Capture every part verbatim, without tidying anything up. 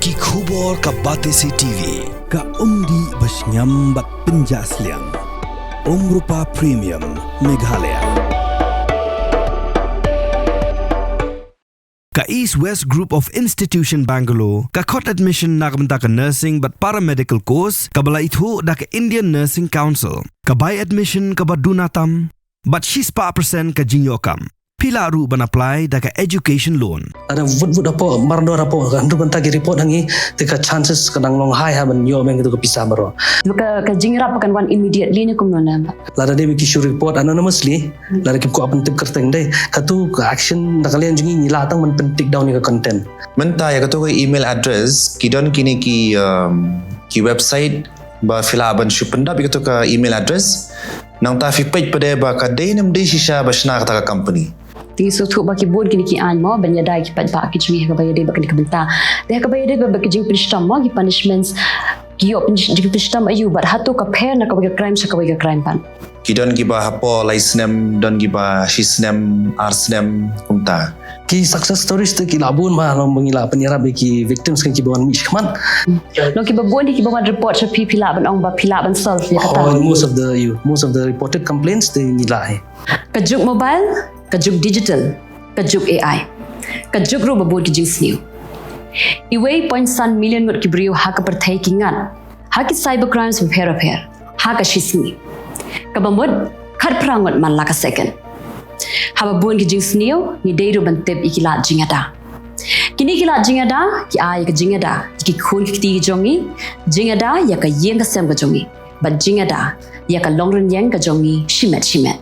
Ki khubor ka Batesi T V, ka umdih ba shngiam bad pynjah sliang. Umrupa Premium, Meghalaya. Ka East West Group of Institution Bangalore ka khot admission na ka bynta ka nursing bad paramedical course kaba la ithuh da ka Indian Nursing Council. Ka bai admission kaba duna tam bad shispah percent ka jingïoh kam. Phi lah ruh ban apply da ka education loan. Ada vut vut hapoh, mardor hapoh, ka hynriew bynta ki report hangi, te ka chances ka dang long high ha ban ïoh biang kito ka pisa baroh. Ka, ka jingïarap kan wan immediately ne kumno ne? Lada dei ba ki shu report anonymously, lada kim kwah pyntip kyrteng dei. Katu ka action da ka liang jong ngi, ngi lah tang ban pyn-take down ïa ka content. Mynta ïa katu ka email address, ki don kine ki, um, ki website ba phi lah ban shu pyndap ïa katu ka email address. Nangta phi peit pat de ba ka dei ne ym dei shisha ba shna kata ka company. Te ngi sngewthuh ba ki bun kine ki aiñ mo ban ïada ïa ki paidbah ki jong ngi ha kaba ïadei bad kane ka bynta. Te ha kaba ïadei bad ka jingpynshitom mo, ki punishments, ki ïoh pyn-, jingpynshitom aïu bad hato ka pher na kawei ka crime sha kawei ka crime pat? Ki don kiba hapoh lai snem, don kiba shi snem, ar snem, kumta. Ki success stories te ki la bun ma, long ba ngi la pynïarap ïa ki victims kan kiba wan mih shakhmat. Long kiba bun de kiba wan report sha phi, phi lah ban ong ba phi lah ban solve ïa kata? Oh, most of the, you, most of the reported complaints te ngi lah hi. Ka juk mobile, ka juk digital, ka juk A I, ka juk ruh ba bun ki jingsniew. Iwei point san million ngut ki briew ha ka pyrthei ki ngat ha ki cyber crimes bapher bapher ha ka shisngi. Kaba mut khatphra ngut man la ka second. Haba bun ki jingsniew, ngi dei ruh ban tip ïa ki lad jingïada. Kine ki lad jingïada ki ai ïa ka jingïada ïa ki khun ki kti ki jong ngi, jingïada ïa ka ïing ka sem ka jong ngi, bad jingïada ïa ka longrynïeng ka jong ngi shimet shimet.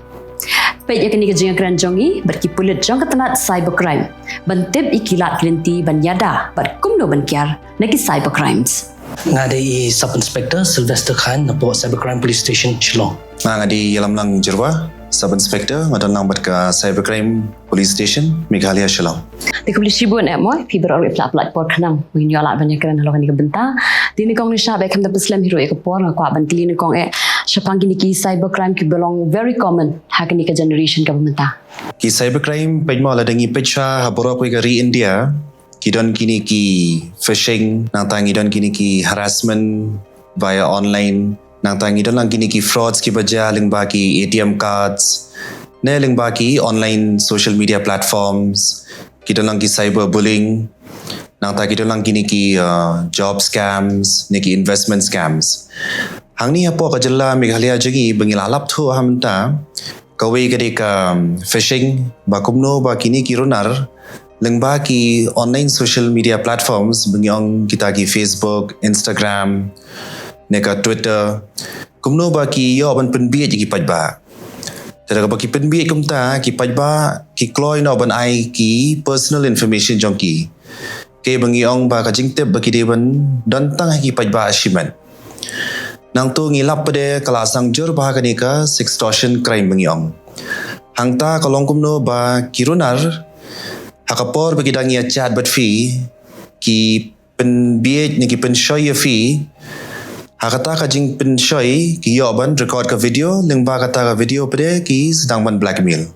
Peit ïa kane ka jingïakren jong ngi bad ki pulit jong ka tnat cybercrime ban tip ïa ki lad ki lynti ban ïada bad kumno ban kiar na ki cybercrimes. Nga dei i Sub Inspector Sylvester Khan napoh Cybercrime Police Station, Shillong. Nga, nga dei i Ïalamlang Jyrwa, Sub Inspector, nga don lang bad ka Cybercrime Police Station, Meghalaya, Shillong. Te khublei shibun eh mo, phi baroh ruh phi la pynlait por khnang ba ngin ïoh lad ban ïakren halor kane ka bynta. Te nyngkong nyngshap eh khamtam pynslem hi ruh ïa ka por, nga kwah ban kylli nyngkong eh shaphang kine ki cybercrime kiba long very common ha kane ka generation kaba mynta. Ki cybercrime, peit mo, lada ngi peit sha ha baroh kawei ka ri India, ki don kine ki phishing, nangta ngi don kine ki harassment via online, nangta ngi don lang kine ki frauds kiba jia lyngba ki A T M cards, ne lyngba ki online social media platforms, ki don lang ki cyberbullying, nangta ki don lang kine ki, uh, job scams ne ki investment scams. Hangne hapoh ka jylla Meghalaya jong ngi ba ngi la lap thuh ha mynta, kawei ka dei ka, um, phishing, ba kumno ba kine ki runar lyngba ki online social media platforms ba ngi ong kita ki Facebook, Instagram, ne ka Twitter, kumno ba ki ïoh ban pynbieit ïa ki paidbah. Te da kaba ki pynbieit kumta, ki paidbah ki kloi noh ban ai ki personal information jong ki, kaei ba ngi ong ba ka jingtip ba ki dei ban don tang ha ki paidbah shimet. Nangta ngi lap pat de ka la sdang jur bha kane ka sextortion crime ba ngi ong. Hangta ka long kumno ba ki runar, ha ka por ba ki dang ïa chat bad phi, ki pynbieit ne ki pynshoi ïa phi. Ha kata ka jingpynshoi ki ïoh ban record ka video, lyngba kata ka video pat de ki sdang ban blackmail.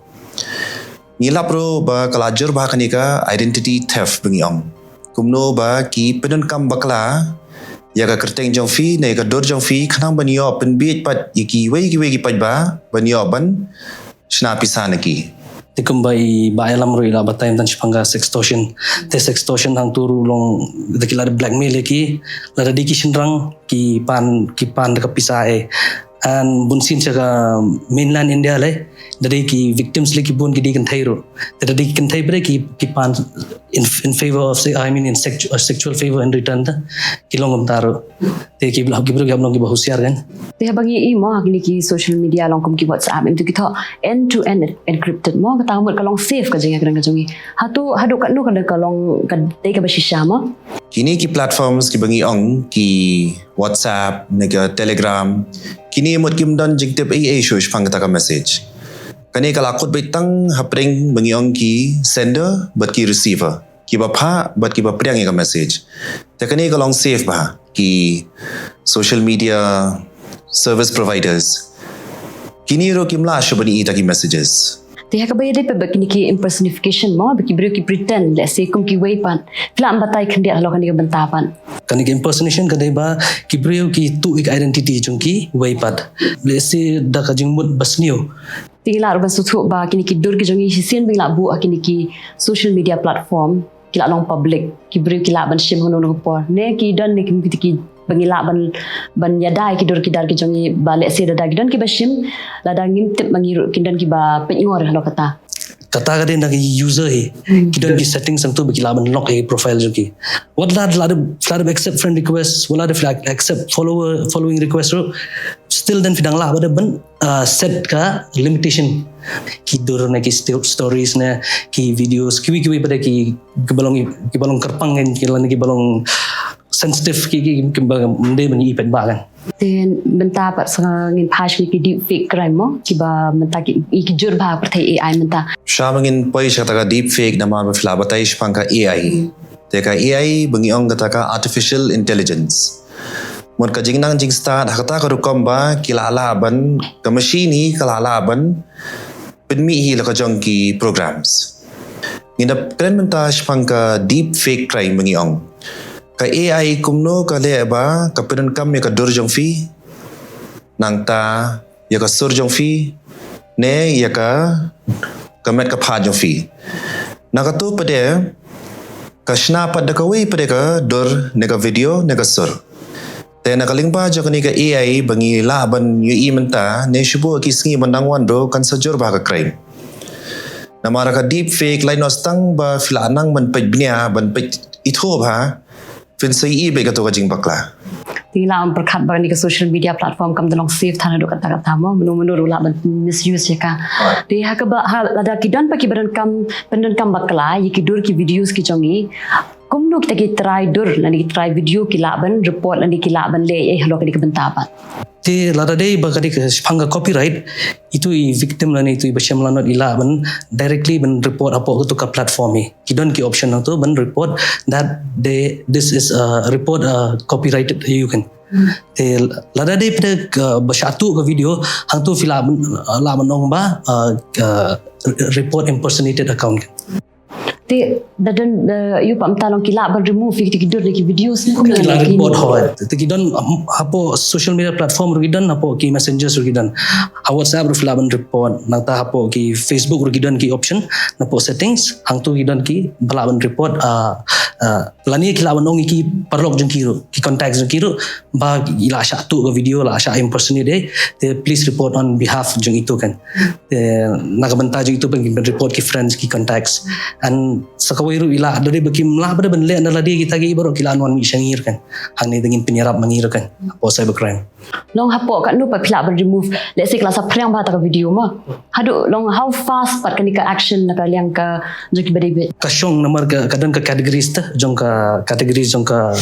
Ngi lap ruh ba ka la jur bha kane ka identity theft ba ngi ong. Kumno ba ki pyndonkam bakla ïa ka kyrteng jong phi ne ïa ka dur jong phi khnang ban ïoh pynbieit pat ïa kiwei kiwei ki paidbah ban ïoh ban shna pisa na ki. Te kumba i Bah Ïalam ruh i la batai mynta shaphang ka sextortion. Te sextortion hangtu ruh long da ki la da blackmail ïa ki, lada dei ki shynrang ki pan, ki pan da ka pisa eh. And bunsien sha ka mainland India lei, da dei ki victims lei ki bun ki dei kynthei ruh. Te da dei ki kynthei pat de ki, ki pan in, in favor of se-, I mean in sexu-, uh, sexual favor in return, te ki long kumta ruh. Te ki briew, ki briew ki hap long kiba husiar kan. Te haba ngi ïohi mo ha kine ki social media long kum ki WhatsApp, em, tu ki thoh end to end encrypted mo, kata ka mut ka long safe ka jingïakren ka jong ngi. Hato haduh katno ka, ka long ka dei kaba shisha mo? Kine ki platforms kiba ngi ong ki WhatsApp ne ka Telegram, kine mut kim don jingtip ei ei shuh shaphang kata ka message. Kane ka la kut beit tang hapdeng ba ngi ong ki sender bad ki receiver, kiba phah bad kiba pdiang ïa ka message. Te kane ka long safe bha, ki social media service providers, kine ruh kim lah shuh ban ïohi ïa kita ki messages. Te ha kaba ïadei pat bad kine ki impersonification mo, ba ki briew ki pretend, let's say, kum kiwei pat. Phi lah ban batai khyndiat halor kane ka bynta pat. Kane ka impersonation ka dei ba ki briew ki tuh ïa ka identity jong kiwei pat. Let's say da ka jingmut ba sniew. Te ngi lah ruh ban sngewthuh ba kine ki dur ki jong ngi shisien ba ngi lah buh ha kine ki social media platform, ki lah long public, ki briew ki lah ban shim hangno hangno ka por. Ne ki don ne ki, ki ba ngi lah ban, ban ïada ïa ki dur ki dar ki jong ngi ba, let's say, lada ki don kiba shim, lada ngim tip ma ngi ruh, ki don kiba peit ngor halor kata. Kata ka dei na ki user hi. Hmm. Ki don ki settings hangto ba ki lah ban lock ïa ki profile jong ki. Wat la, la da, la da accept friend request, wat la da accept follower, following request ruh, still then phi dang lah ba da ban, uh, set ka limitation. Ki dur ne ki sto-, stories ne ki videos, kiwei kiwei pat de ki, kiba long, kiba long kyrpang kan, ki long, kiba long sensitive, ki, ki, kiba ym dei ban ïohi paidbah kan. Te mynta pat sa ngin phai sha ki deepfake crime mo, kiba mynta ki, ki jur bha ha pyrthei A I mynta. Sha ba ngin poi sha kata ka deepfake, namar ba phi la batai shaphang ka A I. Te ka A I ba ngi ong kata ka artificial intelligence. Mut ka jingnang jingstad ha kata ka rukom ba ki la lah ban, ka machine hi ka la lah ban pynmih hi la ka jong ki programs. Ngin ïa kren mynta shaphang ka deepfake crime ba ngi ong. Ka A I kumno ka leh ba ka pyndonkam ïa ka dur jong phi, nangta ïa ka sur jong phi, ne ïa ka, ka met ka phad jong phi. Na kato pat de ka shna pat da kawei pat de ka dur, ne ka video, ne ka sur. Te na ka lyngba jong kane ka A I ba ngi lah ban ïohi mynta, ne shu buh ki sngi ban dang wan ruh kan sa jur bha ka crime. Namar ka deepfake lait noh tang ba phi la nang ban peit bniah, ban peit ithuh bha, phin sa ïohi beit kato ka jingbakla. Te ngi lah ban pyrkhat ba kane ka social media platform kam da long safe than haduh katta katta mo, mano mano ruh lah ban misuse ïa ka. Te ha kaba, ha, lada ki don pat kiba donkam, pyndonkam bakla ïa ki dur ki videos ki jong ngi, kumno kita ki trai dur lane ki trai video ki lah ban report lane ki lah ban leh ei halor kane ka bynta pat? Te lada dei ba ka dei ka shaphang ka copyright, itu i victim lane itu i ba shem lanot i lah ban directly ban report hapoh katu ka platform hi. Ki don ki option hangto ban report that they, this is a report, uh, copyrighted, you can. Hmm. Te lada dei pat de ka ba shah tuh ka video, hangto phi lah ban, lah ban ong ba, uh, uh, report impersonated account. Te da don, eh, ïoh pat mynta long ki lah ban remove ïa kita ki dur ne ki videos ne kumno? Ki lah report, hooid. Te ki don, um, hapoh social media platform ruh ki don, hapoh ki messengers ruh ki don. Ha WhatsApp ruh phi lah ban report, nangta hapoh ki Facebook ruh ki don ki option, na hapoh settings hangto ki don ki ba lah ban report, ah, ah, lane ki lah ban ong ïa ki paralok jong ki ruh, ki contacts jong ki ruh, ba i la shah tuh ka video, la shah impersonate, eh, te please report on behalf jong itu kan. Te na ka bynta jong itu pat ngin report ki friends, ki contacts. And sa kawei ruh i la, da dei ba kim lah pat de ban leh na lade, kita ki baroh ki lah wan mih sha ngi ruh kan. Hangne te ngin pynïarap ma ngi ruh kan hapoh cybercrime. Long hapoh katno pat phi lah ban remove, let's say ka la saphriang bha kata ka video mo, haduh long how fast pat kane ka action na ka liang ka jong ki ba dei beit? Ka shong namar ka, ka don ka categories te jong ka, categories jong ka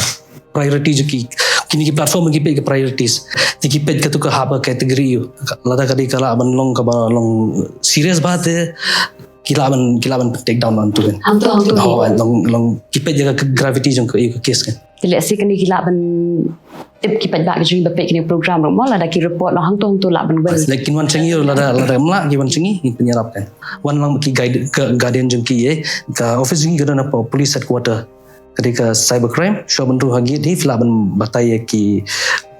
priority jong ki, kine ki platform ki peit ka priorities. Te ki peit katu ka hap ka category ïoh. Lada ka dei ka lah ban long kaba long serious bha te ki lah ban, ki lah ban take down hangtu kan. Hangtu, hangtu. Oh, long, long ki peit ïa ka gravity jong ka, ïa ka case kan. Te let's say kane ki lah ban tip ki paidbah ki jong ngi ba peit kane ka program ruh mo, lada ki report long hangtu hangtu lah ban wan. Like kin wan sha ngi ruh, lada, lada ym lah ki wan sha ngi, ngin pynïarap kan. Wan lang ki guide, ka guardian jong ki, eh, ka office jong ngi ka don hapoh police headquarter. Ka dei ka cybercrime, shuwa ban rung ha gate hi phi lah ban batai ïa ki,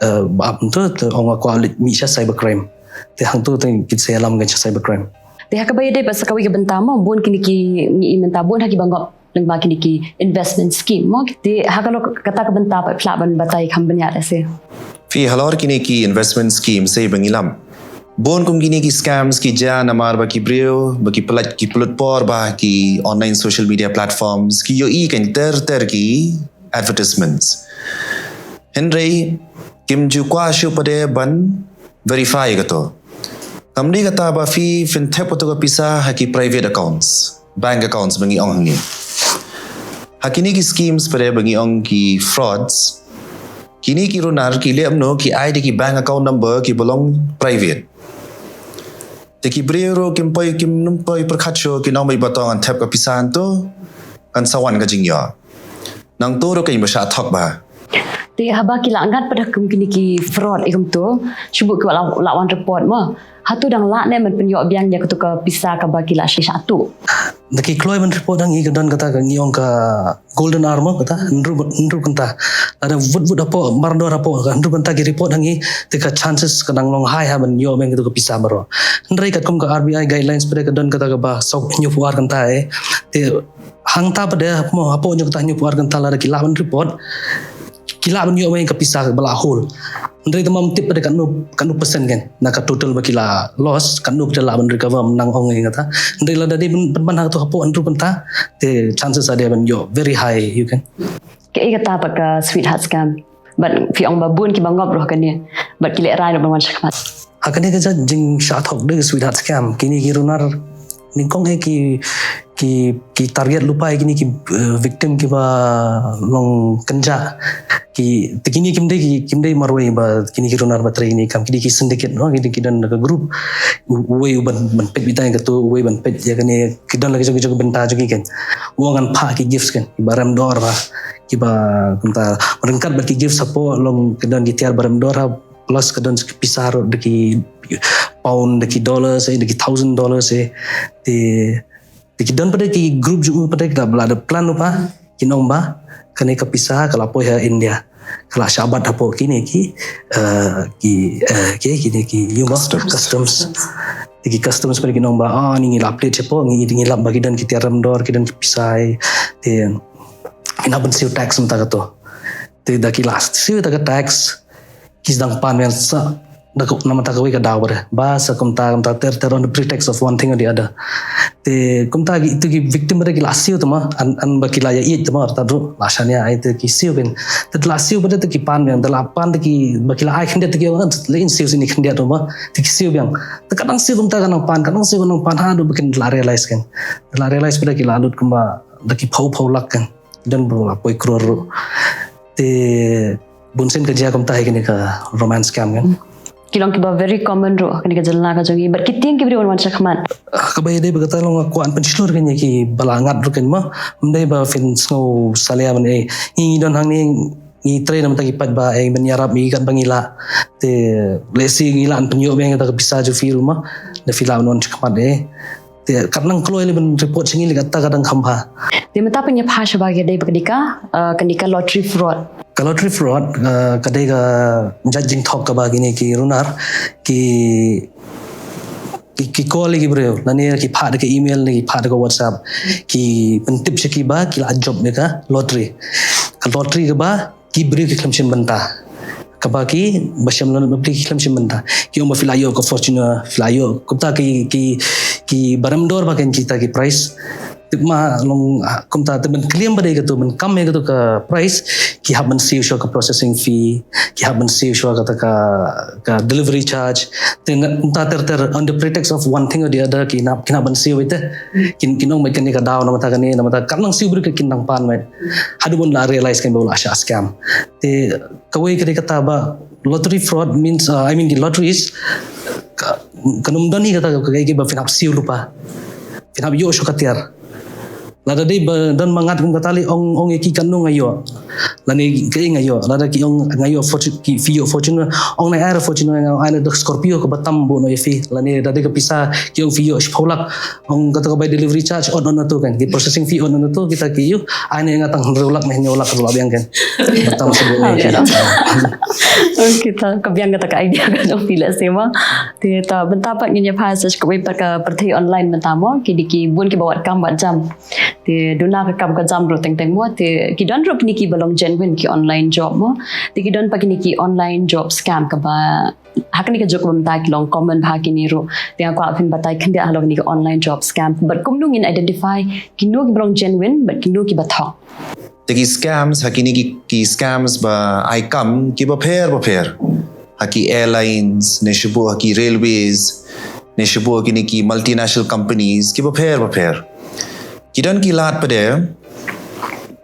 eh, ba ap hangtu, te ong nga kwah leit mih sha cybercrime. Te hangtu te kin sa ïalam kan sha cybercrime. Te ha kaba ïadei bad sa kawei ka bynta mo, bun kine ki, ngi i mynta bun ha kiba ngop lyngba kine ki investment scheme mo. Te ha kano kata ka bynta pat phi lah ban batai kham bniah lehse? Phi, halor kine ki investment scheme, sei ba ngi lam, bun kum kine ki scams ki jia namar ba ki briew, ba ki pynlait, ki pynlut por bha ha ki online social media platforms, ki ïohi kan ter ter ki advertisements. Hynrei kim ju kwah shuh pat de ban verify kato. Kam dei kata ba phi phin thep kato ka pisa ha ki private accounts, bank accounts ba ngi ong hangne. Ha kine ki schemes pat de ba ngi ong ki frauds, kine ki runar ki leh kumno, ki ai da ki bank account number kiba long private. Te ki briew ruh kim poi, kim nym poi pyrkhat shuh, ki ong ba i ba tang ngan thep ka pisa hangto kan sa wan ka jingïoh. Nangto ruh kan ba shah thok bha. Te haba ki la ngat pat ha kum kine ki fraud ïa kumto, shu bun ki la, la wan report mo. Hato dang lah ne ban pynïoh biang ïa kato ka pisa kaba ki la shah tuh? Da ki kloi ban report ha ngi ka don kata ka ngi ong ka golden hour mo, kata hynriew, hynriew kynta. Lada wut wut hapoh, mardor hapoh, ka hynriew kynta ki report ha ngi, te ka chances ka dang long high ha ban ïoh biang kato ka pisa baroh. Hynrei katkum ka R B I guidelines pat ka don kata kaba saw hynñiewphew ar kynta eh. Te hangta pat mo, hapoh hynñiew kynta, hynñiewphew ar kynta lada ki lah ban report, ki lah ban ïoh biang ka pisa ba la hold. Hynrei te ym tip pat katno, katno percent kan na ka total ba ki la loss, katno pat lah ban recover, ym nang ong ïa kata. Hynrei lada dei ban, ban ha kato hapoh hynriew kynta, te chances are ban ïoh very high, ïa kan. Kaei kata pat ka sweetheart scam? Bad phi ong ba bun kiba ngop ruh kane, bad ki lehrain ruh ban wan shakhmat. Ha kane ka jait jingshah thok de ka sweetheart scam, kine ki runar nyngkong eh ki, ki, ki target lypa ïa kine ki, eh, victim kiba long kynjah. Ki, te kine kim dei ki, kim dei marwei ba kine ki runar ba trei kine ki kam, ki dei ki syndicate mo, ki dei ki don ka group. U-, uwei u ban, ban peit beit ïa kato, uwei ban peit ïa kane, ki don la ki jong ki jong ki bynta jong ki kan. U ong ngan phah ki gifts kan, kiba rem dor ha, kiba kumta ryngkat bad ki gifts hapoh long ki don ki tiar ba rem dor ha, plus ka don ki pisa ruh, da ki pound, da ki dollars eh, da ki thousand dollars eh. Te, te ki don pat ki group jong u pat ki da, ba la da plan u pat, ki ong ba kane ka pisa ka la poi ha India, ka la shah bat hapoh kine ki, eh, ki, eh, ki, kine ki, ïa mo, customs. Customs. Te ki customs pat ki ong ba, ah, ngi la update shapoh, ngi, ngi lap ba ki don ki tiar rem dor, ki don ki pisa eh. Te ki nang ban siew tax mynta kato. Te da ki la siew ta ka tax, ki sdang pan biang sa, da ka, namar ta kawei ka daw ba, ba sa kumta, kumta ter ter on the pretext of one thing or the other. Te kumta ki, tu ki victim ba ki la siew te mo, an, an ba ki la ïa ïeit te mo, ta ruh la shaniah ai te ki siew kan. Te la siew ba te ki pan biang, te la pan te ki, ba ki la ai khyndiat te ki, le in siew sini khyndiat te mo, te ki siew biang. Te ka nang siew kumta ka nang pan, ka nang siew ka nang pan, haduh ba kin la realize kan. Te la realize ba ki la lut kumba da ki phew phew lak kan. Don ba la poi crore ruh. Te bunsien ka jia kumta ha kine ka romance scam kan. Ki long kiba very common ruh ha kane ka jylla ka jong ngi, bad ki tieng ki briew wan shakhmat. Ah, kaba ïadei bad kata long nga kwah pynshlur kan ïa kiba la ngat ruh kan mo. Ym dei ba phin sngew salia ban eh, ngi don hangne, ngi trei namar ta ki paidbah eh, ban ïarap ïa ki katba ngi lah. Te lehse ngi lah ban pynïoh biang ïa kata ka pisa jong phi ruh mo, da phi lah ban wan shakhmat eh. Te kat nang kloi lei ban report sha ngi lei, kata ka dang kham bha. Te mynta pynïapher sha ba ka dei ba ka dei ka, eh, ka dei ka lottery fraud. Ka lottery fraud, eh, ka dei ka jait jingthok kaba kine ki runar ki, ki, ki call ïa ki briew, lane ki phah da ka email, ne ki phah da ka WhatsApp, ki pyntip sha ki ba ki la jop ïa ka lottery. Ka lottery kaba ki briew ki khlem shim bynta. Kaba ki ba shem lon bapli ki khlem shim bynta. Ki ong ba phi la ïoh ka Fortuner, phi la ïoh. Kumta ki, ki, kiba rem dor ba kan kita ki prize. Tip ma long, ah, kumta te ban claim ba dei kato, ban kam ïa kato ka prize, ki hap ban siew shuwa ka processing fee, ki hap ban siew shuwa kata ka, ka delivery charge. Te nga, kumta ter ter, on the pretext of one thing or the other, ki nang, ki nang ban siew ite. Kin, kin ong ba kane ka daw namar ta kane, namar ta, kat nang siew briew kin nang pan mo. Haduh ban la realize kan ba la shah scam. Te kawei ka dei kata ba lottery fraud means, uh, I mean, the lotteries, ka, kan ym don hi kata ka, ka, ka ba phin hap siew lypa. Phin hap ïoh shuwa ka tiar. Lada dei ba don ba ngat kum kata lei, ong, ong ïa ki katno nga ïoh. Lane kaei nga ïoh. Lada ki ong nga ïoh Fortu-, ki, phi ïoh Fortuner, ong nai ai Fortuner, nga ai na da Scorpio kaba tam buh noh ïa phi. Lane da dei ka pisa, ki ong phi ïoh shiphew lak. Ong kata ka bai delivery charge, ot noh na tu kan. Ki processing fee ot noh na tu, kita ki ïoh. Ai ne nga tang hynriew lak ne hynñiew lak ruh la biang kan. Tam shu buh noh ïa phi. Ong kita ka biang kata ka idea ka jong phi lehse mo. Te ta bynta pat ngin ïa phai sa sha kawei pat ka pyrthei online mynta mo. Ki dei ki bun kiba wad kam wad jam. Te duna ka kam ka jam ruh teng teng mo. Te ki don ruh kine kiba long genuine ki online job mo. Te ki don pat kine ki online job scam kaba ha kane ka juk mynta ki long common bha kine ruh. Te nga kwah phin batai khyndiat halor kine ki online job scam. Bad kumno ngin identify kino kiba long genuine bad kino kiba thok. Te ki scams, ha kine ki, ki scams ba ai kam, kiba pher ba pher. Ha ki airlines, ne shu buh ha ki railways, ne shu buh ha kine ki multinational companies, kiba pher ba pher. Ki don ki lad pat de,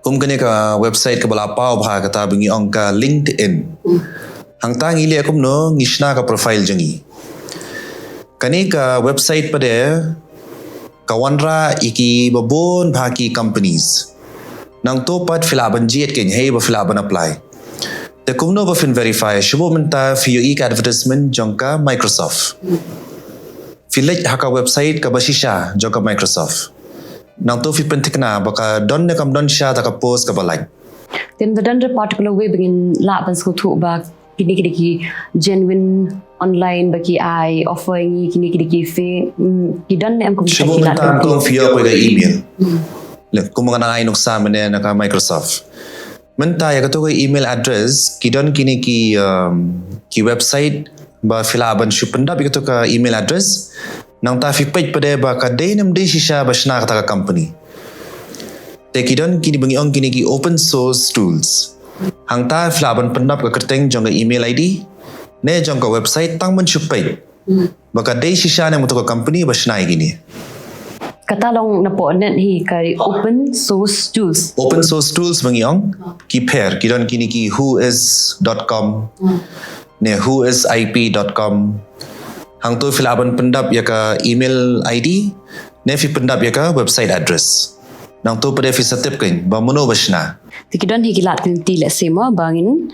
kum kane ka website kaba la paw bha kata ba ngi ong ka LinkedIn. Hangta ngi leh kumno, ngi shna ka profile jong ngi. Kane ka website pat de, ka wanrah ïa kiba bun bha ki companies. Nangta pat phi lah ban jied kan, hei ba phi lah ban apply. Te kumno ba phin verify? Shuwa mynta phi ïohi ka advertisement jong ka Microsoft. Phi leit ha ka website kaba shisha jong ka Microsoft. Nangta phi pynthikna ba ka don ne kam don shisha kata ka post kaba lait. Te ym don re particular way ba ngin lah ban sngewthuh ba kine kine ki genuine online ba ki ai offer ïa ngi, kine kine ki fake, mm, ki don ne em kum kita. Shuwa mynta ym tang phi ïoh ka email. Leh, kumba nga nang ai nuksa mynne na ka Microsoft. Mynta ïa kato ka email address, ki don kine ki, um, ki website ba phi lah ban shu pyndap ïa kato ka email address. Nangta phi peit pat de ba ka dei ne ym dei shisha ba shna kata ka company. Te ki don kine ba ngi ong kine ki open source tools. Hangta phi lah ban pyndap ka kyrteng jong ka email I D ne jong ka website tang ban shu peit ba ka dei shisha ne em kato ka company ba shna ïa kine. Kata long napoh net hi ka open source tools. Open source tools ba ngi ong, ki pher, ki don kine ki whois dot com ne whoisip dot com. Hangto phi lah ban pyndap ïa ka email I D ne phi pyndap ïa ka website address. Nangto pat de phi sa tip kein ba mano ba shna. Te ki don hi ki lad ki lynti lehse mo ba ngin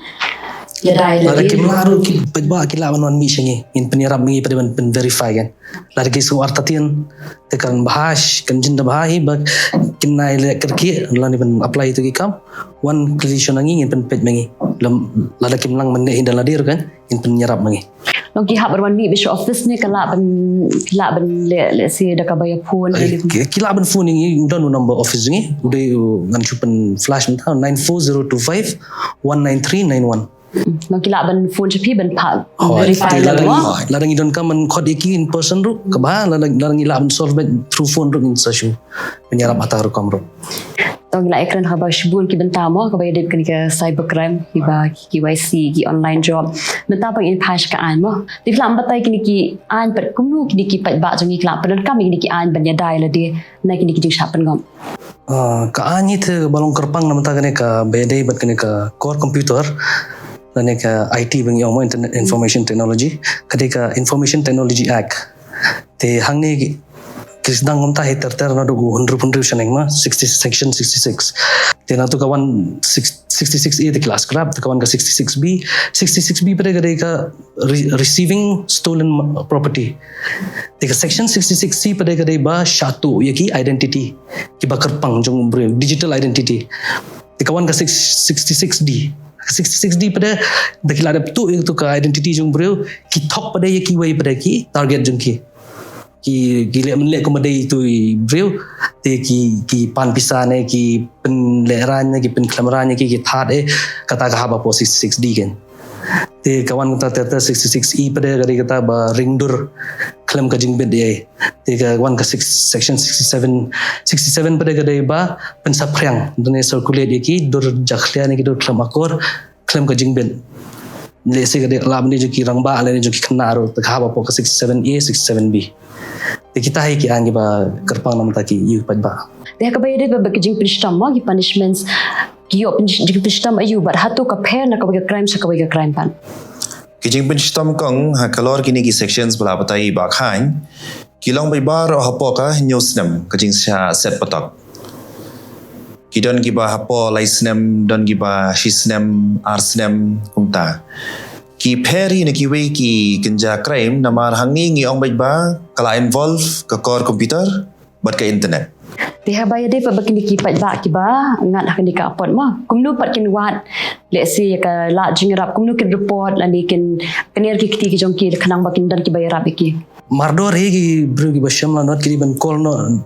ïada ïa lade. Lada kim lah ruh ki paidbah ki lah ban wan mih sha ngi, ngin pynïarap ma ngi pat de ban pyn verify kan. Lada ki shu artatien te kan bha, kan jin da bha hi ba kin nai leh kyrkieh lane ban apply ïa tu ki kam. Wan kylli shwa na ngi, ngin pynpeit ma ngi. Lada kim lang mynne hi da lade ruh kan, ngin pynïarap ma ngi. Long ki hap ban wan mih beit sha office ne ka lah ban, ki lah ban leh, lehse da kaba ïa phone. Ki lah ban phone ïa ngi, don u number office ngi, u dei u ngan shu pyn flash mynta, nine four zero two five one nine three nine one. Long ki lah ban phone sha phi ban verify lada ngi donkam ban khot ïa ki in person ruh kaba, lada ngi lah ban solve beit through phone ruh ngin sa shu pynïarap ha kata ka rukom ruh. To ngi la ïakren ha kaba shibun ki bynta mo, kaba ïadei bad kane ka cyber crime, kiba ki K Y C, ki online job. Mynta pat ngin phai sha ka aiñ mo. Te phi lah ban batai kine ki aiñ pat kumno kine ki paidbah jong ngi ki lah pyndonkam ïa kine ki aiñ ban ïada ïa lade na kine ki jingshah pynngop. Ah, ka aiñ hi te ba long kyrpang na mynta kane kaba ïadei bad kane ka core computer lane ka I T ba ngi ong mo, Internet Information Technology, ka dei ka Information Technology Act. Te hangne ki, ki sdang kumta hi ter ter naduh u hynriew hynriew shaneng ma, sixty, section sixty six. Te nangtu ka wan six, sixty six A te ki la scrap, te ka wan ka sixty six B, sixty six B pat de ka dei ka re-, receiving stolen property. Te ka section sixty six C pat de ka dei ba shah tuh ïa ki identity kiba kyrpang jong u briew, digital identity. Te ka wan ka six, sixty six D. Ka sixty six D pat de, da ki la dep tuh ïa tu ka identity jong u briew, ki thok pat de ïa kiwei pat de ki target jong ki. Ki, ki leh mynleh kumba dei tu i briew, te ki, ki pan pisa ne, ki pynlehraiñ ne, ki pynkhlem raiñ ne, ki, ki thad eh, kata ka hap hapoh sixty six D kan. Te ka wan kata ter ter sixty six E pat de ka dei kata ba ring dur khlem ka jingbit eh. Te ka wan ka six, section sixty seven, sixty seven pat de ka dei ba pynsaphriang, lane circulate ïa ki dur jakhlia ne ki dur khlem akor, khlem ka jingbit. Lehse ka dei lah ban dei jong ki rangbah lane jong ki khynnah ruh, te ka hap hapoh ka sixty seven A, sixty seven B. Te kita hi ki aiñ kiba kyrpang na mynta ki ïa u paidbah. Te ha kaba ïadei bad ka jingpynshitom mo, ki punishments, ki ïoh pyn-, jingpynshitom aïu bad hato ka pher na kawei ka crime sha kawei ka crime pat? Ki jingpynshitom kong ha halor kine ki sections ba la batai i Bah Khain, ki long beit baroh hapoh ka hynñiew snem ka jingshah set patok. Ki don kiba hapoh lai snem, don kiba shi snem, ar snem, kumta. Ki pher hi na kiwei ki kynja crime, namar hangne ngi ong beit ba ka la involve ka core computer bad ka internet. Te haba ïadei pat bad kine ki paidbah kiba ngat ha kane ka apot mo, kumno pat kin wad, lehse ïa ka lad jingïarap, kumno kin report lane kin kner ki kti ki jong ki khnang ba kin don kiba ïarap ïa ki? Mardor hi ki briew kiba shem la not ki dei ban call noh,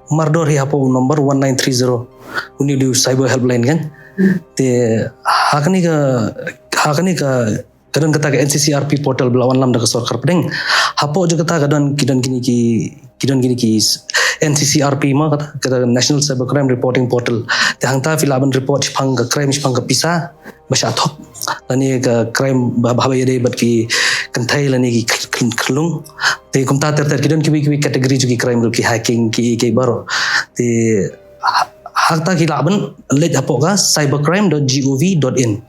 mardor hi hapoh number one nine three zero. Une u dei u cyber helpline kan. Te ha kane ka, ha kane ka, ka don kata ka N C C R P portal ba la wanlam da ka sorkar pdeng. Hapoh jong kata ka don, ki don kine ki, ki don kine ki N C C R P mo, kata, kata National Cyber Crime Reporting Portal. Te hangta phi lah ban report shaphang ka crime, shaphang ka pisa ba shah thok, lane ka crime ba, ba, ba ïadei bad ki kynthei lane ki kh-, kh-, khyllung. Te kumta ter ter ki don kiwei kiwei category jong ki crime ruh, ki hacking, ki, ki baroh. Te ha-, hangta ki lah ban leit hapoh ka cybercrime dot gov dot in.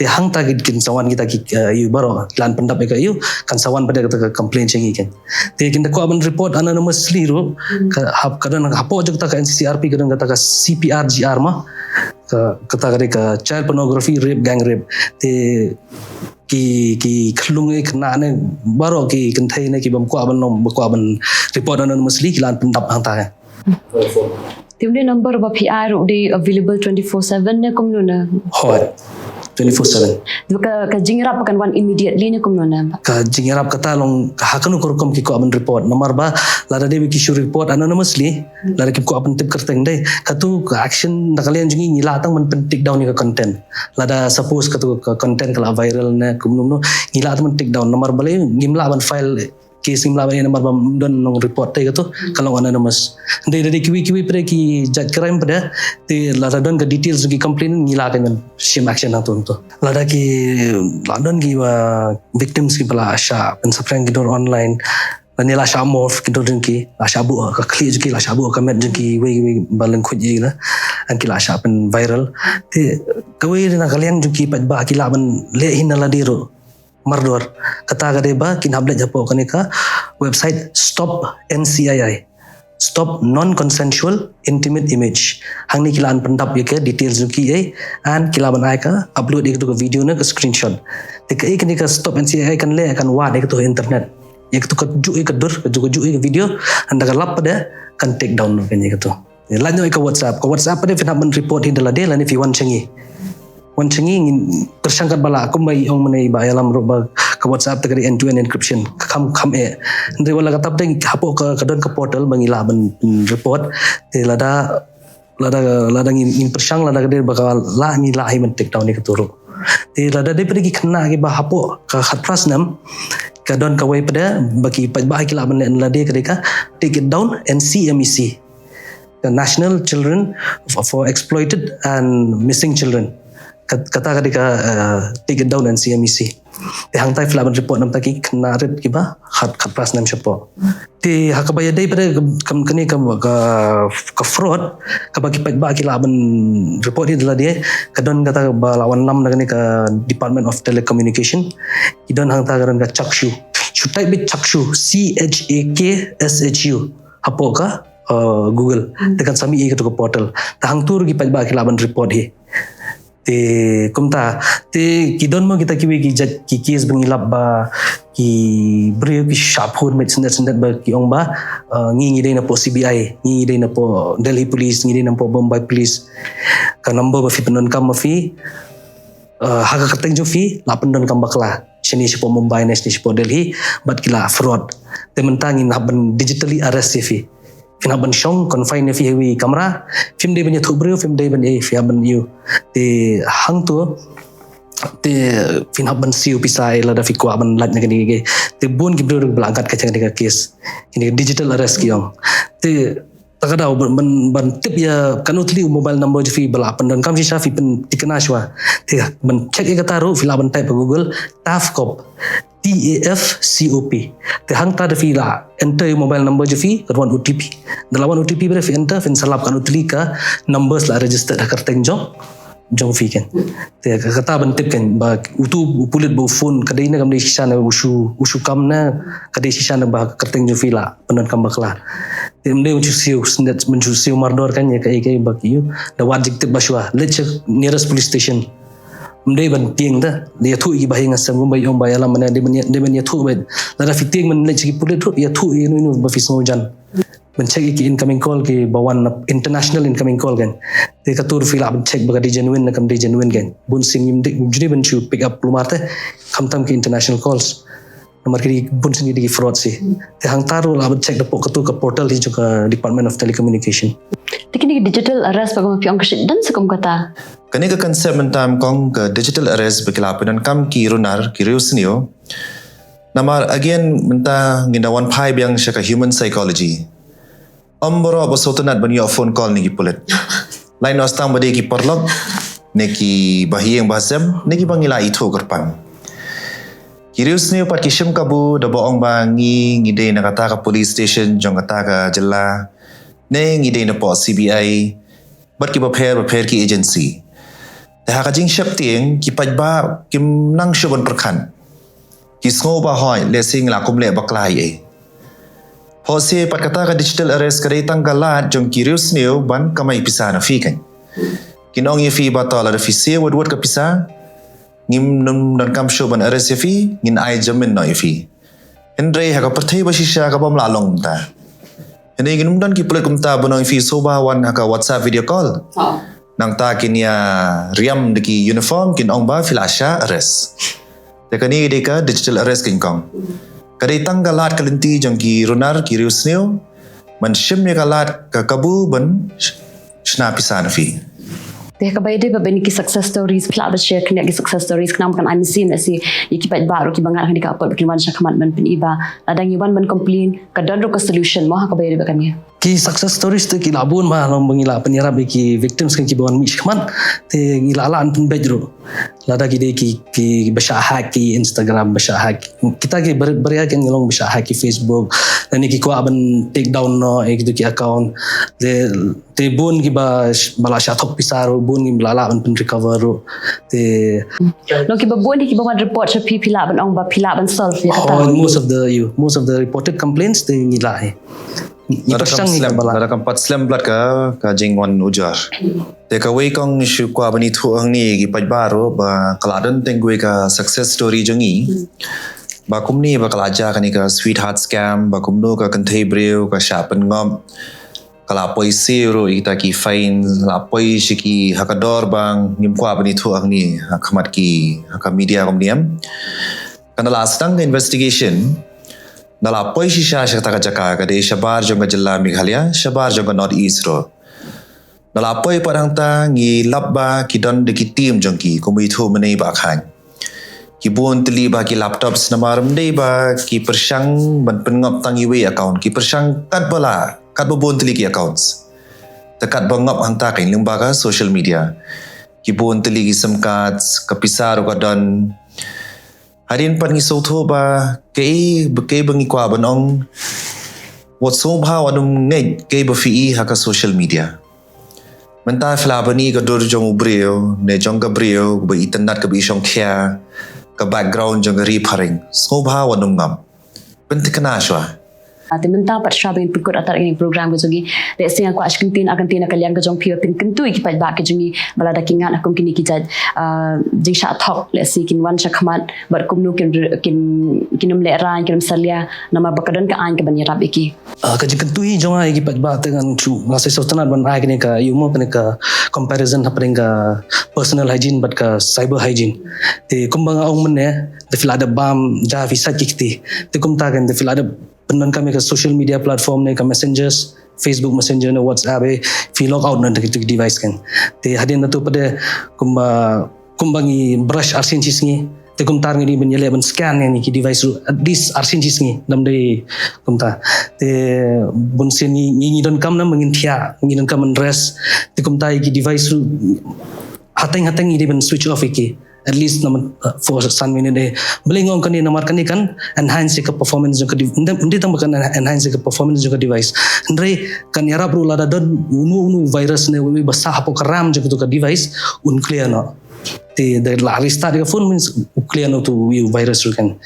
Te hangta ki kin sa wan kita ki, eh, ïa baroh, la pyndap ïa ka ïa, kan sa wan pat ïa kata ka complaint sha ngi kan. Te kin da kwah ban report anonymously ruh, ka hap ka don hapoh jong kata ka N C C R P ka don kata ka C P R G R ma. Ka, kata ka dei ka child pornography rape, gang rape. Te ki, ki khyllung eh khynnah ne baroh ki kynthei ne ki bym kwah ban long, bym kwah ban report anonymously ki la pyndap hangta kan. Te ym dei number ba phi ai ruh dei available twenty-four seven ne kumno ne? Hooid. Twenty-four seven. Ka, ka jingïarap kan wan immediately ne kumno ne? Ka jingïarap kata long ha kano ka rukom ki kwah ban report. Namar ba lada dei ba ki shu report anonymously, lada kim kwah ban tip kyrteng dei. Katu ka action na ka liang jong ngi ngi lah tang ban pyn take down ïa ka content. Lada suppose katu ka content ka la viral ne kumno kumno, ngi lah tang ban take down. Namar balei ngim lah ban file case, ngim lah ban ïa namar ba ym don nong report te katu, ka long anonymous. Dei, dei kiwei kiwei pat ki jait crime pat, te lada don ka details ki complainant ngi lah kan shim action hangtu hangtu. Lada ki, la don kiba victims kiba la shah pynsaphriang ki dur online, lane la shah morph ki dur jong ki, la shah buh ka khlieh jong ki, la shah buh ka met jong ki, wei wei ba lyngkhuid ïa la, ang ki la shah pyn viral. Te kawei na ka liang jong ki pat ba ki lah ban leh hi na lade ruh mardor. Kata ka dei ba kin hap leit hapoh kane ka website Stop N C I I. Stop Non-Consensual Intimate Image. Hangne ki lah ban pyndap ïa ka details jong ki ei, and ki lah ban ai ka upload ïa katu ka video ne ka screenshot. Te kaei kane ka Stop N C I I kan leh, kan wad ïa katu internet. Ïa katu ka juh ïa ka dur, ka juh ka juh ïa ka video, and da ka lap pat kan take down noh kane katu. Lait noh ïa ka WhatsApp. Ka WhatsApp pat phin hap ban report hi da lade lane phi wan sha ngi. Wan sha ngi ngin pyrshang katba lah, kumba i ong mynne i Bah Ïalam ruh ba ka WhatsApp te ka dei end to end encryption. Ka kham kham eh. Hynrei wat la katta pat hapoh ka, ka don ka portal ba ngi lah ban, mm, report. Te lada, lada, lada ngin, ngin pyrshang lada ka dei ba ka lah ngi lah hi ban take down ïa katu ruh. Te lada dei pat ki khynnah kiba hapoh ka khatphra snem, ka don kawei pat ba ki paidbah ki lah ban leh na lade, ka dei ka Take It Down N C M E C. The National Children for, for Exploited and Missing Children. Kat-, kata ka dei ka, eh, Take It Down N C M E C. Te hangta phi lah ban report namar ki khynnah rit kiba khat, khatphra snem shapoh. Te ha kaba ïadei pat ka, ka, kane ka, ka, ka fraud, kaba ki paidbah ki lah ban report hi da lade, ka don kata ba la wanlam na kane ka Department of Telecommunication. Ki don hangta ka don ka ChakhShu. Shu type beit ChakhShu, C H A K S H U. Hapoh ka, eh, Google. Hmm. Te kan sa mih ïa katu ka portal. Te hangtu ruh ki paidbah ki lah ban report hi. Te kumta, te ki don mo kita kiwei ki jait ki case ba ngi lap ba ki briew ki shah phone beit syndet syndet ba ki ong ba, eh, ngi ngi dei napoh C B I, ngi ngi dei napoh Delhi Police, ngi dei napoh Bombay Police. Ka number ba phi pyndonkam ma phi, eh, ha ka kyrteng jong phi la pyndonkam bakla shane shapoh Mumbai ne shane shapoh Delhi, bad ki la fraud. Te mynta ngin hap ban digitally arrest ïa phi. Phin hap ban shong, confine ïa phi ha iwei i kamra. Phim dei ban ïathuh briew, phim dei ban ei, phi hap ban ïoh. Te hangtu, te phin hap ban siew pisa ei lada phi kwah ban lait na kane ka. Te bun ki briew ruh ba la ngat ka jong kane ka case. Kane ka digital arrest ki ong. Te ta ka daw ban, ban, ban tip ïa kano tylli u mobile number jong phi ba la pyndonkam shisha, phi pynthikna shuwa. Te ban check ïa kata ruh phi lah ban type ha Google, TAFCOP. T A F C O P. Te hangta da phi la enter ïa u mobile number jong phi, ka wan O T P. Da la wan O T P ba da phi enter, phin sa lap kano tylli ka numbers la registered ha kyrteng jong, jong phi kan. Te ka, kata ban tip kan ba utu u pulit ba u phone ka dei ne kam dei shisha ne u shu, u shu kam ne ka dei shisha ne ba ha kyrteng jong phi la pyndonkam bakla. Te ym dei ban shu siew, ym dei ban shu siew mardor kan ïa kaei kaei ba ki ïoh. Da wad jingtip ba shuwa. Leit sha nearest police station. Ym dei ban tieng te, da ïathuh ïa ki bahaïing hasem kumba i ong Bah Ïalam mynne, dei ban ïa, dei ban ïathuh beit. Lada phi tieng ban leit sha ki pulit ruh, ïathuh ïa uno uno ba phi sngewjan. Ban check ïa ki incoming call kiba wan na, international incoming call kan. Te katu ruh phi lah ban check ba ka dei genuine ne kam dei genuine kan. Bun sien ngim dei, ngim dei ban shu pick up kulmar te, khamtam ki international calls. Namar ki dei bun sien ki dei ki fraud sih. Te hangta ruh lah ban check da pok katu ka portal hi jong ka Department of Telecommunication. Te kine ki digital arrest ba ka ma phi ong ka shait dang sa kum kata. Kane ka concept mynta em kong ka digital arrest ba ki la pyndonkam ki runar ki riewsniew. Namar again mynta ngin da wan phai biang sha ka human psychology. Ym baroh ba sngewtynnat ban ïoh phone call na ki pulit. Lait noh tang ba dei ki paralok, ne ki bahaïing bahasem, ne kiba ngi la ithuh kyrpang. Ki riewsniew pat ki shim kabu da ba ong ba ngi, ngi dei na kata ka police station jong kata ka jylla, ne ngi dei napoh C B I, bad kiba pher bapher ki agency. Ha ka jingsheptieng ki paidbah kim nang shuh ban pyrkhat. Ki sngew ba hoi lehse ngi la kum leh bakla ïa ei. Phohseh pat kata ka digital arrest ka dei tang ka lad jong ki riewsniew ban kamai pisa na phi kan. Kin ong ïa phi ba to lada phi siew wut wut ka pisa, ngim nym donkam shuh ban arrest ïa phi, ngin ai jamin noh ïa phi. Hynrei ha ka pyrthei ba shisha ka bym lah long kumta. Hynrei ngim don ki pulit kumta ban ong ïa phi sngewbha wan ha ka WhatsApp video call. Nangta kin ïa riam da ki uniform kin ong ba phi la shah arrest. Te kane dei ka digital arrest kong. Ka dei tang ka lad ka lynti jong ki runar ki riewsniew. Man shim ïa ka lad ka kabu ban sh- shna pisa na phi. Te kaba ïadei bad ki success stories, phi lah ban share khyndiat ki success stories, khnang ba kan ai mynsiem lehse ïa ki paidbah ruh kiba ngat ha kane ka apot ba kin wan shakhmat ban pyni ba lada ngi wan ban complain ka don ruh ka solution mo ha kaba ïadei bad kane. Ki success stories te ki la bun, ma long ba ngi la pynïarap ïa ki victims kan kiba wan mih shakhmat, te ngi la lah ban pynbeit ruh. Lada ki dei ki, kiba shah hack ki Instagram, ba shah hack kita ki bar- baria kan, ngi long ba shah hack ki Facebook, lane ki kwah ban take down noh ïa kitu ki account. Te, te bun kiba sh- ba la shah thok pisa ruh, bun kiba la lah ban pyn recover ruh. Te long kiba bun kiba wan report sha phi, phi lah ban ong ba phi lah ban solve ïa kata. Oh, most of the, you, most of the reported complaints te ngi lah hi. Ngi pyrshang hi kaba lah. Lada kam pat slem bad ka, ka jingwan ujor. Te kawei kong shu kwah ban ïathuh hangne ki paidbah ruh ba ka la don teng kawei ka success story jong ngi. Ba kumne ba ka la jia kane ka sweetheart scam, ba kumno ka kynthei briew ka shah pynngop, ka la poi siew ruh ïa kita ki fine, la poi sha ki ha ka dor ba ngim kwah ban ïathuh hangne ha khmat ki, ha ka media kumne. Kan da la sdang ka investigation, da la poi shisha sha kata ka jaka, ka dei shabar jong ka jylla Meghalaya, shabar jong ka North East ruh. Da la poi pat hangta, ngi lap ba ki don da ki team jong ki, kumba ïathuh mynne ba khan. Ki bun tylli ba ki laptops, namar ym dei ba ki pyrshang ban pynngop tang iwei account, ki pyrshang katba lah, katba bun tylli ki accounts. Te katba ngop hangta kan lyngba ka social media. Ki bun tylli ki sim cards, ka pisa ruh ka don. Hadien pat ngi sngewthuh ba kaei, kaei ba ngi kwah ban ong, wat sngewbha wat nym ngeit kaei ba phi i ha ka social media. Mynta phi lah ban i ka dur jong u briew ne jong ka briew, kaba itynnad, kaba ishongkhia, ka background jong ka ri phareng. Sngewbha wat nym ngam. Pynthikna shuwa. Ah, te mynta pat shuwa ba ngin pynkut artat ïa kane ka program ka jong ngi, lehse nga kwah shu kyntien, ah, kyntien na ka liang ka jong phi ba pynkyntu ïa ki paidbah ka jong ngi ba lada ki ngat ha kum kine ki jait, ah, jingshah thok, lehse kin wan shakhmat bad kumno kin, kin, kin ym lehraiñ, kin ym salia, namar ba ka don ka aiñ kaban ïarap ïa ki. Ah, ka jingkyntu hi jong nga ïa ki paidbah te ngan shu, nga sa sngewtynnad ban ai kane ka, ïa mo, kane ka comparison hapdeng ka personal hygiene bad ka cyber hygiene. Te kumba nga ong mynne, da phi lah da bam, da phi sait ki kti. Te kumta kan, da phi lah da pyndonkam ïa ka social media platform ne ka messengers, Facebook Messenger ne WhatsApp, eh, phi log out na da kitu ki device kan. Te hadien nangtu pat de kumba, kumba ngi brush arsien shi sngi. Te kumta ngi dei ban ïaleh ban scan ïa ki device ruh at least arsien shi sngi. Dam dei kumta. Te bunsien ngi, ngi, ngi donkam na ma ngin thiah, ngi donkam ban rest. Te kumta ïa ki device ruh hateng hateng ngi dei ban switch off ïa ki. At least namar, uh, for san minit eh. Balei nga ong kane, namar kane kan enhance ïa ka performance jong ka dev-, ym dei, ym dei tang ba kan enhance ïa ka performance jong ka device. Hynrei kan ïarap ruh lada don uno uno virus ne uwei ba sah hapoh ka RAM jong katu ka device, un clear noh. Te da la restart ïa ka phone means u clear noh utu u virus ruh kan.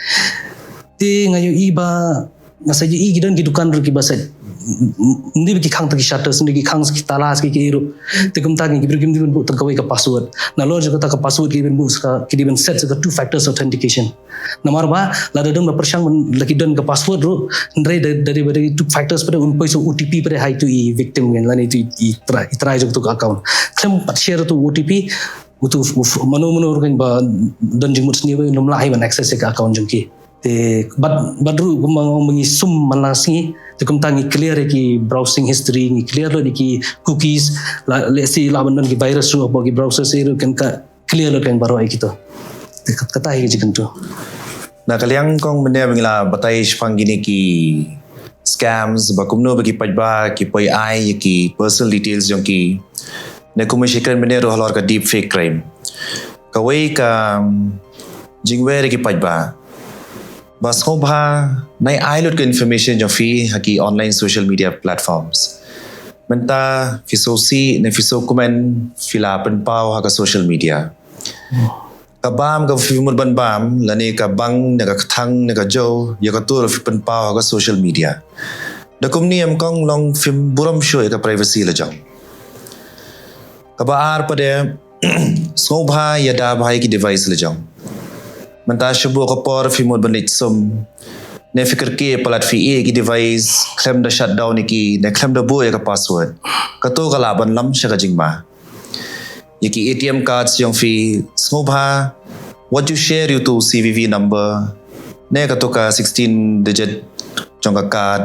Te nga ïohi ba nga sa ïohi ki don ki dukan ruh kiba sa, ym dei ba ki khang tang ki shutters, ym dei ki khang ki tala ki, ki ruh. Te kumta ki briew kim dei ban buh tang kawei ka password. Nalor jong kata ka password ki dei ban buh sa ka, ki dei ban set sa ka two factors authentication. Namar ba lada don ba pyrshang ban, la ki don ka password ruh, hynrei da, da, da, da two factors pat de un poi sa OTP pat de ha itu i victim kan, lane itu i, i trai, i trai jong tu ka account. Khlem pat share tu OTP, utu mano mano ruh kan ba don jingmut sniew un ym lah hi ban access ïa ka account jong ki. Te bad, bad ruh kumba nga ong ba ngi sum man la sngi, te kumta ngi clear ïa ki browsing history, ngi clear lut ïa ki cookies, la, lehse lah ban don ki virus ruh hapoh ki browsers ruh kan ka clear lut kan baroh ïa kito. Te kat-, kata hi ka jingkyntu. Na ka liang kong mynne ba ngi la batai shaphang kine ki scams, ba kumno ba ki paidbah ki poi ai ïa ki personal details jong ki. Ne kumba shi kren mynne ruh halor ka deepfake crime. Kawei ka, um, jingwer ïa ki paidbah ba sngewbha nai ai lut ka information jong phi ha ki online social media platforms. Mynta phi sngewsih ne phi sngewkmen, phi la pynpaw ha ka social media. Ka bam kaba phi mut ban bam, lane ka bang ne ka kthang ne ka jew, ïa kato ruh phi pynpaw ha ka social media. Da kumne em kong, long phim burom shuh ïa ka privacy la jong. Kaba ar pat de, sngewbha ïada bha ïa ki device la jong. Mynta shuh ka por phi mut ban leit sum, ne phi kyrkieh palat phi ïeh ki device, khlem da shutdown ïa ki, ne khlem da buh ïa ka password. Kato ka lah ban lam sha ka jingma. Ïa ki A T M cards jong phi, sngewbha wat ju share ïa uto u C V V number, ne kato ka sixteen digit jong ka card,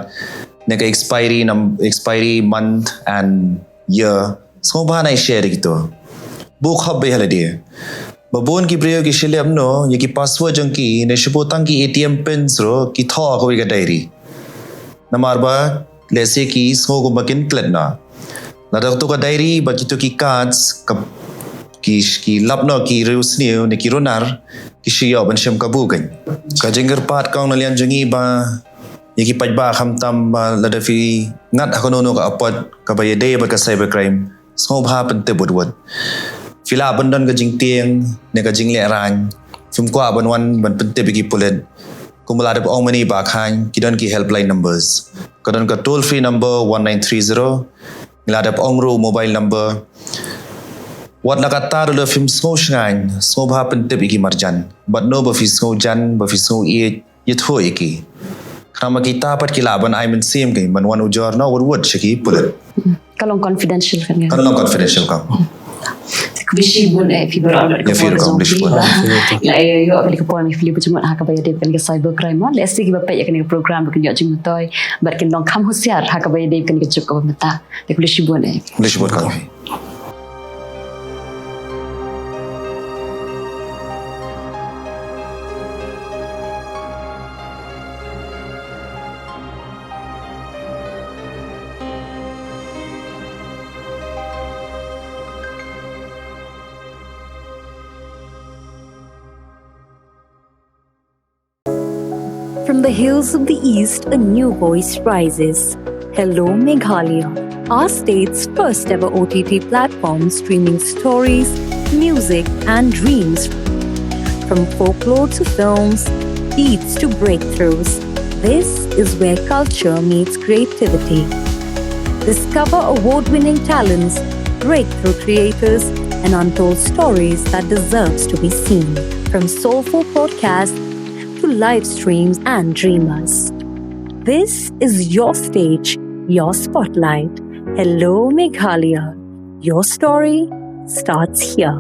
ne ka expiry num-, expiry month and year. Sngewbha nai share ïa kito. Buh khop beit ha lade. Ba bun ki briew ki shu leh kumno ïa ki password jong ki, ne shu buh tang ki A T M pins ruh ki thoh ha kawei ka diary. Namar ba lehse ki sngew kumba kin klet noh. Lada kato ka diary bad kito ki cards ka, ki, ki lap noh ki riewsniew ne ki runar, ki shu ïoh ban shem kabu kein. Ka jingkyrpad kong na liang jong ngi ba ïa ki paidbah, khamtam ba lada phi ngat ha kano kano ka apot kaba ïadei bad ka cybercrime, sngewbha pyntip wut wut. Phi lah ban don ka jingtieng ne ka jinglehraiñ, phim kwah ban wan ban pyntip ïa ki pulit. Kumba la dep ong mynne Bah Khain, ki don ki helpline numbers. Ka don ka toll free number one nine three zero. Ngi la dep ong ruh mobile number. Wat la katta ruh lada phim sngew shngaiñ, sngewbha pyntip ïa ki marjan. Bad no ba phi sngew jan, ba phi sngew ïeit, ïathuh ïa ki. Khnang ba kita pat ki lah ban ai mynsiem kein ban wan ujor noh wut wut sha ki pulit. Ka long confidential kan, kan? Ka long confidential kan. Khublei shibun eh phi baroh. Ïa phi ruh kong, khublei shibun. La ïoh ïa ka por, khublei shibun ha kaba ïadei bad ka cyber crime. Lehse kiba peit ïa kane ka program ba kin ïoh jingmyntoi bad kin long kham husiar ha kaba ïadei bad ka juk kaba mynta. Khublei shibun eh. Khublei shibun kong. From the hills of the East, a new voice rises. Hello, Meghalaya. Our state's first ever O T T platform streaming stories, music, and dreams. From folklore to films, beats to breakthroughs, this is where culture meets creativity. Discover award winning talents, breakthrough creators, and untold stories that deserves to be seen. From soulful podcasts to live streams and dreamers. This is your stage, your spotlight. Hello, Meghalaya. Your story starts here.